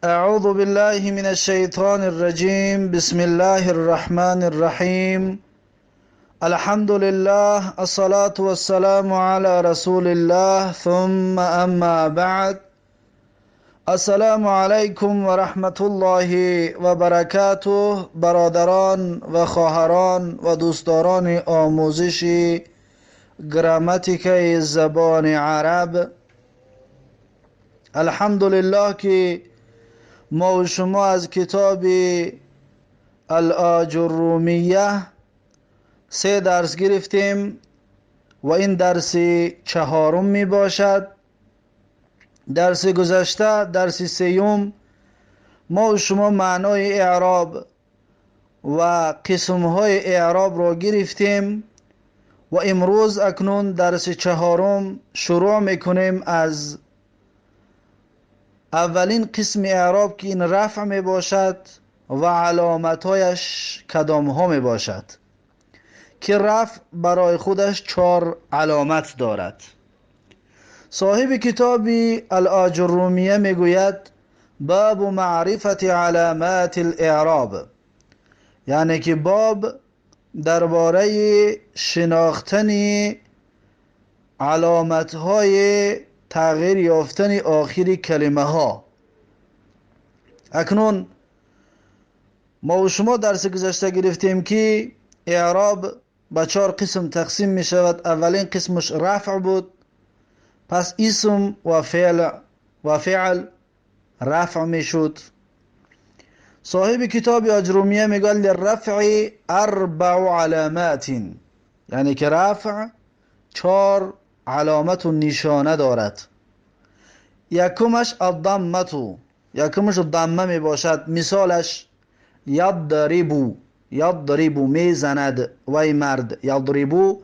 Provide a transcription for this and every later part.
أعوذ بالله من الشيطان الرجيم. بسم الله الرحمن الرحيم. الحمد لله، الصلاة والسلام على رسول الله، ثم أما بعد. السلام علیکم و رحمت الله و برکاته. برادران و خواهران و دوستداران آموزش گراماتیک زبان عرب، الحمدلله که ما و شما از کتاب الاجرومیه سه درس گرفتیم و این درس چهارم می باشد. درس گذشته، درس سیوم، ما و شما معنای اعراب و قسمهای اعراب را گرفتیم و امروز اکنون درس چهارم شروع میکنیم از اولین قسم اعراب که این رفع می باشد و علامتهایش کدام ها می باشد، که رفع برای خودش چهار علامت دارد. صاحب کتاب الاجرومیه میگوید: باب معرفت علامات الاعراب، یعنی که باب درباره شناختن علامت های تغییر یافتن آخر کلمه ها. اکنون ما و شما درس گذشته گرفتیم که اعراب به چهار قسم تقسیم می شود. اولین قسمش رفع بود. پس اسم و فعل رفع می شد. صاحب کتاب اجرومیه میگه: للرفع اربع علامات، یعنی که رفع چهار علامت و نشانه دارد. یکمش الضمة، یکمش ضمه می باشد. مثالش یضرب، یضرب، میزند وی مرد. یضرب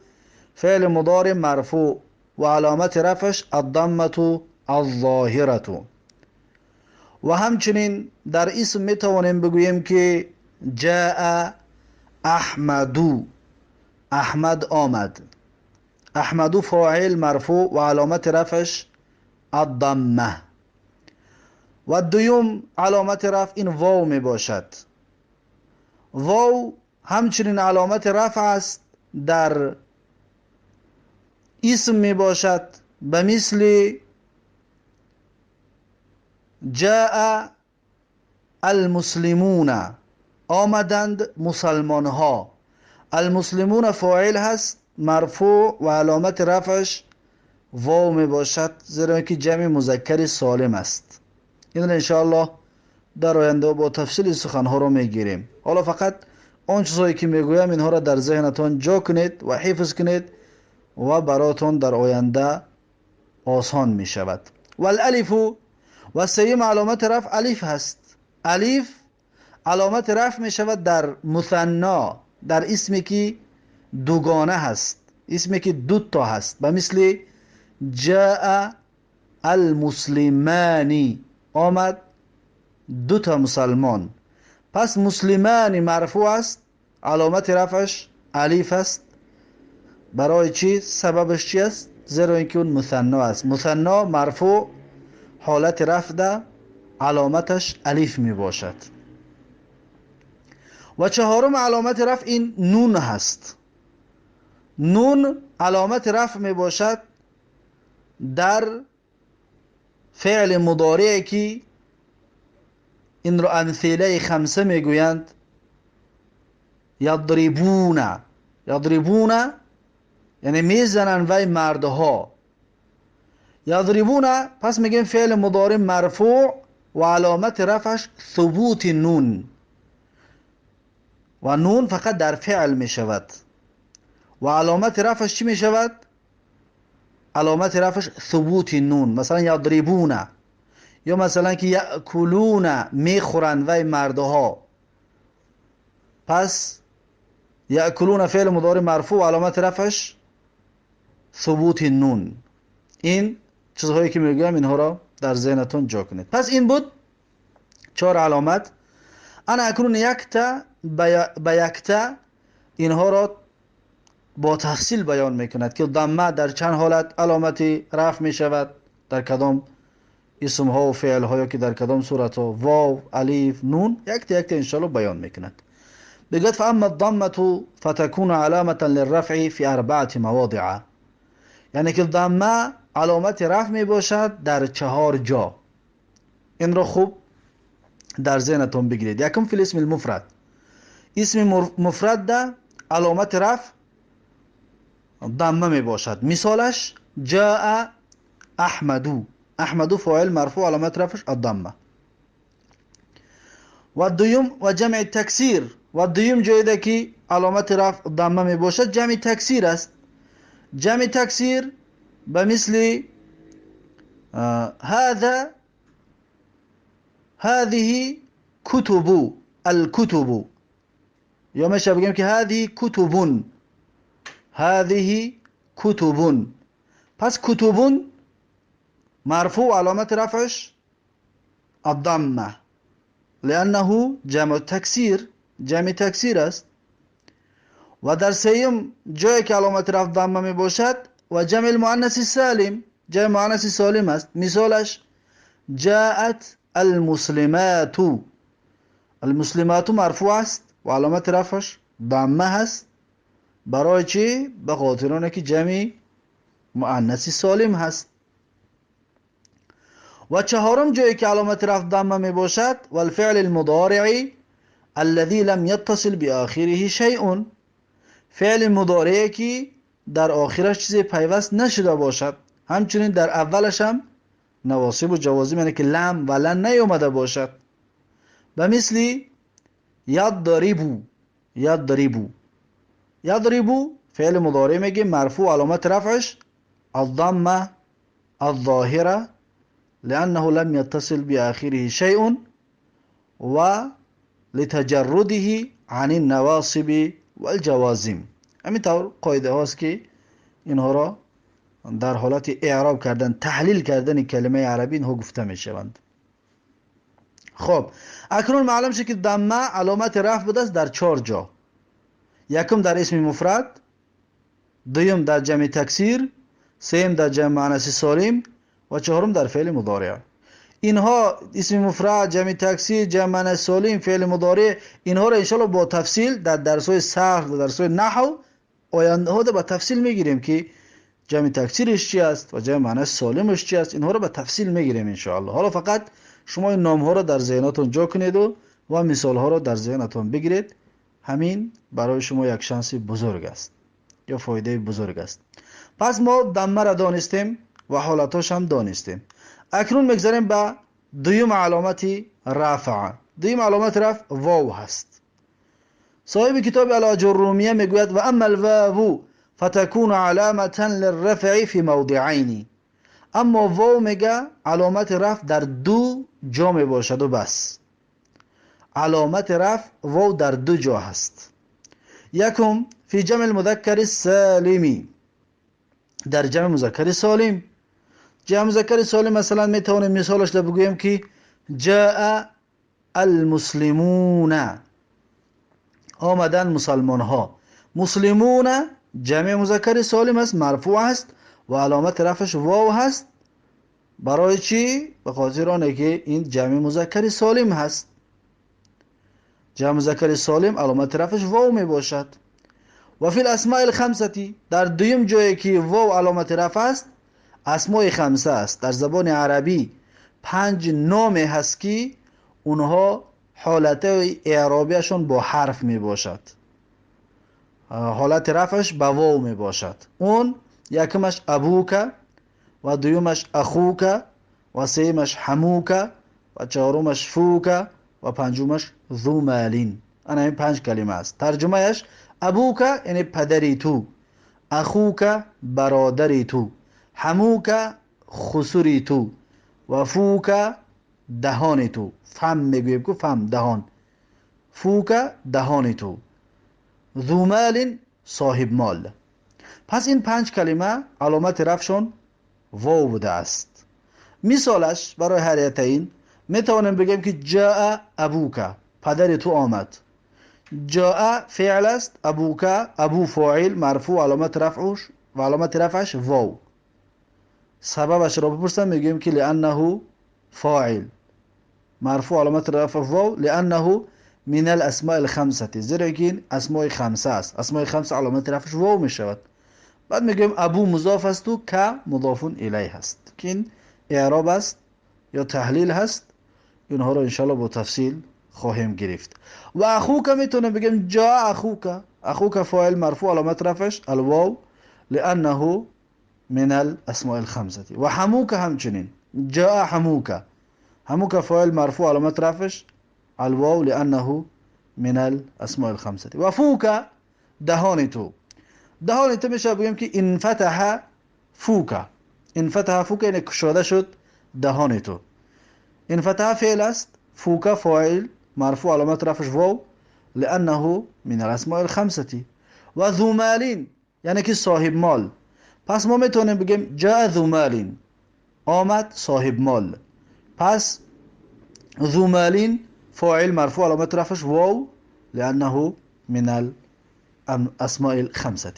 فعل مضارع مرفوع و علامت رفعش الضمة الظاهرة. و همچنین در اسم می توانیم بگوییم که جاء احمد، احمد آمد. احمد فاعل مرفوع و علامت رفعش الضمه. و دوم علامت رفع این واو می باشد. واو همچنین علامت رفع است، در اسم می باشد، به مثل جاء المسلمون، آمدند مسلمان ها. المسلمون فاعل هست، مرفوع و علامت رفعش واو می باشد، زیرا که جمع مذکر سالم است. این را انشاءالله در آینده با تفصیل سخنها رو میگیریم. حالا فقط آن چیزهایی که میگویم، اینها را در ذهنتان جا کنید و حفظ کنید و براتون در آینده آسان می شود. والالف، و سیم علامت رفع الف هست. الف علامت رفع می شود در مثنا، در اسمی که دوگانه هست، اسمی که دو تا هست، به مثل جاء المسلمان، آمد دو تا مسلمان. پس مسلمان مرفوع است، علامت رفعش الف است. برای چی؟ سببش چی است؟ زیرا اینکه اون مثنا است. مثنا مرفوع، حالت رفع علامتش الف می باشد. و چهارم علامت رفع این نون هست. نون علامت رفع می باشد در فعل مضارع که این رو امثله خمسه میگویند. یضربون، یضربون یعنی میزنن وی مردها. یضربون، پس میگیم فعل مضارع مرفوع و علامت رفعش ثبوت نون، و نون فقط در فعل می شود. و علامت رفعش چی می شود؟ علامت رفعش ثبوت نون. مثلا یضربون، یا مثلا که یأکلون، میخورند وی مردها. پس یأکلون فعل مضارع مرفوع و علامت رفعش ثبوت نون. این چیزهایی که میگویم، اینها را در ذهنتون جا کنید. پس این بود چهار علامت. انا اکنون یکتا به یکتا اینها را با تفصیل بیان میکند که ضمه در چند حالت علامت رفع می شود، در کدام اسم ها و فعل ها که در کدام صورت ها واو، الف، نون یک تا یک تا انشاءالله بیان میکند. بگوید فاما الضمة فتكون علامة للرفع في اربعة مواضع، یعنی که ضمه علامت رفع می باشد در 4 جا. این را خوب در ذهنتون بگیرید. یکم فی الاسم المفرد، اسم مفرد ده علامت رفع ضمه می باشد. مثالش جاء احمدو، احمدو فاعل مرفوع علامت رفعش الضمه. و دویم و جمع تکسیر، و دویم جایی ده که علامت رفع ضمه می باشد جمع تکسیر است. جمع تکسیر به مثل هذا، هذه کتب، الکتب، یا میشه بگیم که هذه کتبون، هذه کتبون. پس کتبون مرفوع علامت رفعش الضمه لانه جمع تکسیر، جمع تکسیر است. و در سیم جایی که علامت رفع ضمه می باشد و جمع المؤنث سالم، جمع مؤنث سالم است. مثالش جاءت المسلمات، المسلمات مرفوع است و علامت رفعش ضمه هست. برای چی؟ به خاطر آنکه که جمع مؤنث سالم هست. و چهارم جایی که علامت رفع ضمه می باشد و الفعل المضارع الذي لم يتصل بآخره شيء، فعل مضارعی که در آخرش چیزی پیوست نشده باشد، همچنین در اولش هم نواصب و جوازم یعنی که لم و لن نیامده باشد. به مثل یضربو، یضربو، یضربو فعل مضارع میگه مرفوع علامت رفعش الضمه الظاهره لأنه لم يتصل بآخره شيء و لتجرده عن النواصب والجوازم. همین طور قاعده هاست که اینها را در حالت اعراب کردن، تحلیل کردن کلمه عربی اینها گفته می شوند. خب اکنون معلوم شد که ضمه علامت رفع بوده است در 4 جا. یکم در اسم مفرد، دویم در جمع تکسیر، سیم در جمع مؤنث سالم و چهارم در فعل مضارع. اینها اسم مفرد، جمع تکسیر، جمع مؤنث سالم، فعل مضارع، اینها را انشاءالله با تفصیل در درس‌های صرف و درس‌های نحو آینده ها با تفصیل میگیریم که جمع تکسیرش چی است و جمع مؤنث سالمش چی است. اینها را به تفصیل میگیریم انشاءالله. حالا فقط شما این نام ها را در ذهناتون جا کنید و مثال ها را در ذهنتون بگیرید. همین برای شما یک شانس بزرگ است یا فایده بزرگ است. پس ما ضمه را دانستیم و حالتاش هم دانستیم. اکنون میگذریم به دویم علامت رفع. دویم علامت رفع واو هست. صاحب کتاب الاجرومیه میگوید و اما الواو فتكون علامة للرفع في موضعين. اما واو میگه علامت رفع در 2 جا می باشد و بس. علامت رفع واو در 2 جا هست. یکم فی جمع المذکر السالمی، در جمع مذکر سالم. جمع مذکر سالم مثلا میتوانیم مثالش را بگوییم که جاء المسلمون، آمدن مسلمان ها. مسلمون جمع مذکر سالم است، مرفوع است و علامت رفعش واو هست. برای چی؟ به خاطر آنکه که این جمع مذکر سالم هست. جمع مذکر سالم علامت رفعش واو می باشد. و فی الاسماء الخمسه، در دویم جایی که واو علامت رفع است اسماء خمسه است. در زبان عربی 5 نام هست که اونها حالت اعرابیشون با حرف می باشد، حالت رفعش به واو می باشد. اون یکمش ابوک و دویمش اخوک و سیمش حموک و چهارمش فوک و پنجمش ذو مالین. انا این 5 کلمه است. ترجمهش ابوک یعنی پدری تو، اخوک برادری تو، حموک خسوری تو و فوک دهان تو. فم میگویم که فم دهان، فوک دهان تو، ذو مال صاحب مال. پس این 5 کلمه علامت رفعشون واو بوده است. مثالش برای هر یک این میتوانیم بگیم که جاء ابوک، پدر تو آمد. جاء فعل است، ابوک ابو فاعل مرفوع علامت رفعش و علامت رفعش واو. سببش را بپرسم میگیم که لانه فاعل مرفوع، علامت رفع واو لأنه من الأسماء الخمسة، زیرا که این اسماء خمسه است. اسماء خمسه علامت رفعش واو می شود. بعد میگیم ابو مضاف است و ک مضاف الیه هست که این اعراب است یا تحلیل هست. اینها رو انشالله با تفصیل خواهیم گرفت. و اخوک میتونیم بگیم جاء اخوک. اخوک فاعل مرفوع، علامت رفعش الواو لأنه من الأسماء الخمسة. و حموک همچنین جاء حموک. حموک فاعل مرفوع، علامت رفعش الواو لأنه من الأسماء الخمسة. و فوک دهان تو. دهان تو میشه بگیم که انفتح فوک. انفتح فوک یعنی کشاده شد دهان تو. انفتح فعل است، فوک فاعل مرفوع، علامت رفعش واو لأنه من الأسماء الخمسة. و ذو مال یعنی که صاحب مال. پس ما میتونیم بگیم جاء ذو مال، آمد صاحب مال. پس ذو مال فاعل مرفوع، علامت رفعش واو لأنه من الأسماء الخمسة.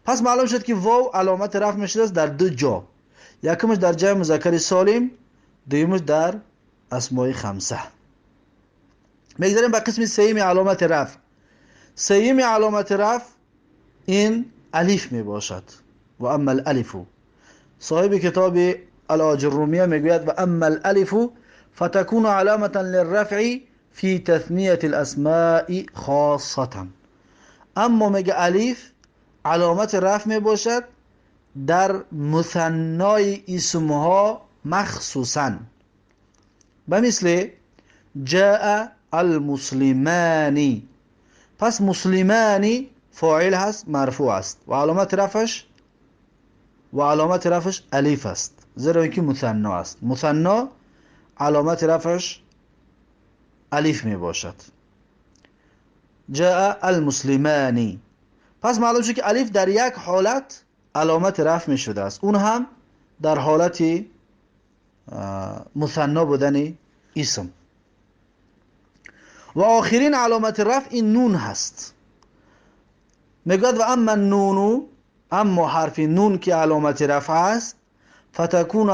پس معلوم شد که واو علامت رفع میشه در دو جا، یکمش در جای مذکر سالم، دومش در اسماء خمسه. میگذاریم به قسم سیوم علامت رفع. سیوم علامت رفع این الف می باشد. و اما الالف، صاحب کتاب الآجرومیه میگوید و اما الالف فتكون علامة للرفع في تثنية الأسماء خاصة. اما میگه الف علامت رفع می باشد در مثنای اسمها مخصوصا، به مثل جاء المسلمانی. پس مسلمانی فاعل هست، مرفوع است و علامت رفعش الف است، زیرا اینکه مثنا است. مثنا علامت رفعش الف می باشد. جاء المسلمانی. پس معلوم شد که الف در یک حالت علامت رفع می شده است، اون هم در حالت مثنا بودن اسم. و آخرین علامت رفع این نون هست. میگوید و اما النون، اما حرف نون که علامت رفع است، فتكون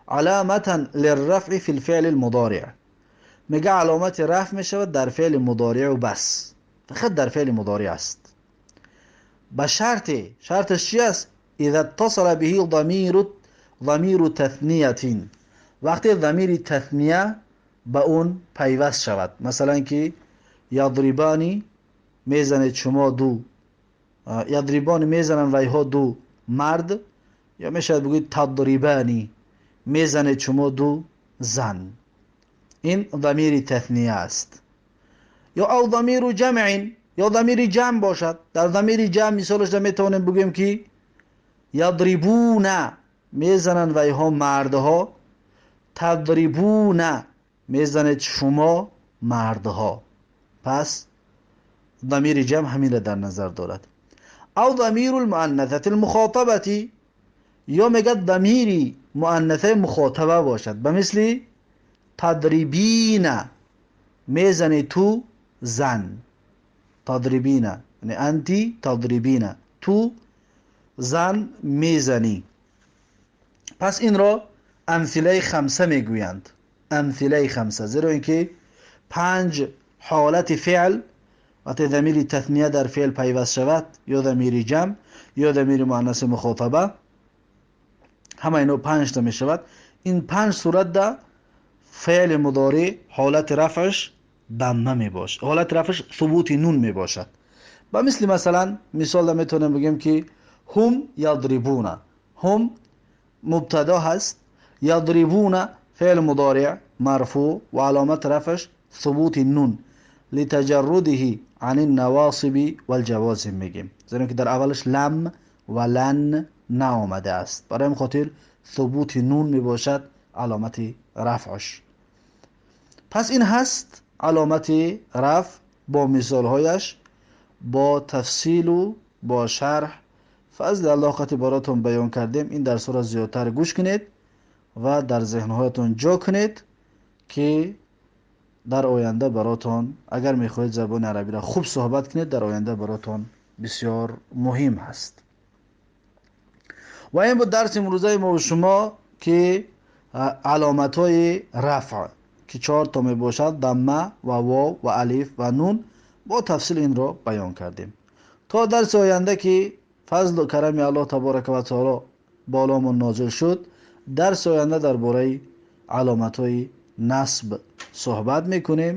علامة للرفع في الفعل المضارع. میگه علامت رفع میشود در فعل مضارع و بس، فقط در فعل مضارع است، به شرط، شرطش چی است؟ اذا اتصل به ضمیر تثنیه، وقتی ضمیر تثنیه به اون پیوست شود. مثلا که یضربانی میزنید شما دو، یضربانی میزنن ویها دو مرد، یا میشود بگویید تضربانی میزنید شما دو زن. این ضمیر تثنیه است. یا او ضمیر جمع، یا ضمیر جمع باشد. در ضمیر جمع مثالش میتونیم بگوییم که یضربون میزنن ویها مردها، تضربون میزنید شما مردها. پس ضمیر جمع همین را در نظر دارد. او ضمیر المؤنثه المخاطبه، یا میگه ضمیری مؤنثه مخاطبه باشد، به مثل تضربین میزنی تو زن، تضربین یعنی انتی تضربین، تو زن میزنی. پس این را امثله خمسه میگویند، امثله خمسه، زیرا اینکه پنج حالت فعل وقتی ضمیر تثنیه در فعل پیوست شود، یا ضمیر جمع یا ضمیر مؤنث مخاطبه، همه اینو پنج تا می شود. این پنج صورت در فعل مضارع حالت رفعش ضمه می باشد، حالت رفعش ثبوت نون می باشد. با مثل مثلا مثال میتونیم بگیم که هم یضربون، هم مبتدا هست، یضربون فعل مضارع مرفوع و علامت رفعش ثبوت نون لتجرده عن النواصب والجوازم میگیم، زیرا که در اولش لم و لن نآمده است، برای این خاطر ثبوت نون میباشد علامت رفعش. پس این هست علامت رفع با مثالهایش، با تفصیل و با شرح. فضل الله قطعی براتون بیان کردیم. این درس را زیادتر گوش کنید و در ذهنهایتون جا کنید که در آینده براتون اگر میخواهید زبان عربی را خوب صحبت کنید، در آینده براتون بسیار مهم هست. و این بود درس امروزه ما و شما که Аломатҳои рафъ, ки чор то мебошад, дамма ва вов ва алиф ва нун, бо тафсил инро баён кардем. То дарси оянда, ки фазлу карами Аллоҳ таборака ва таоло боломон нозил шуд, дарси оянда дар бораи аломатҳои насб суҳбат мекунем,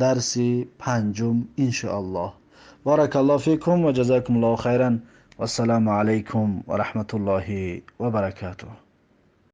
дарси панҷум, иншоаллоҳ. Баракаллоҳу фикум ва ҷазакумуллоҳу хайран. Вассалому алайкум ва раҳматуллоҳи ва баракатуҳ.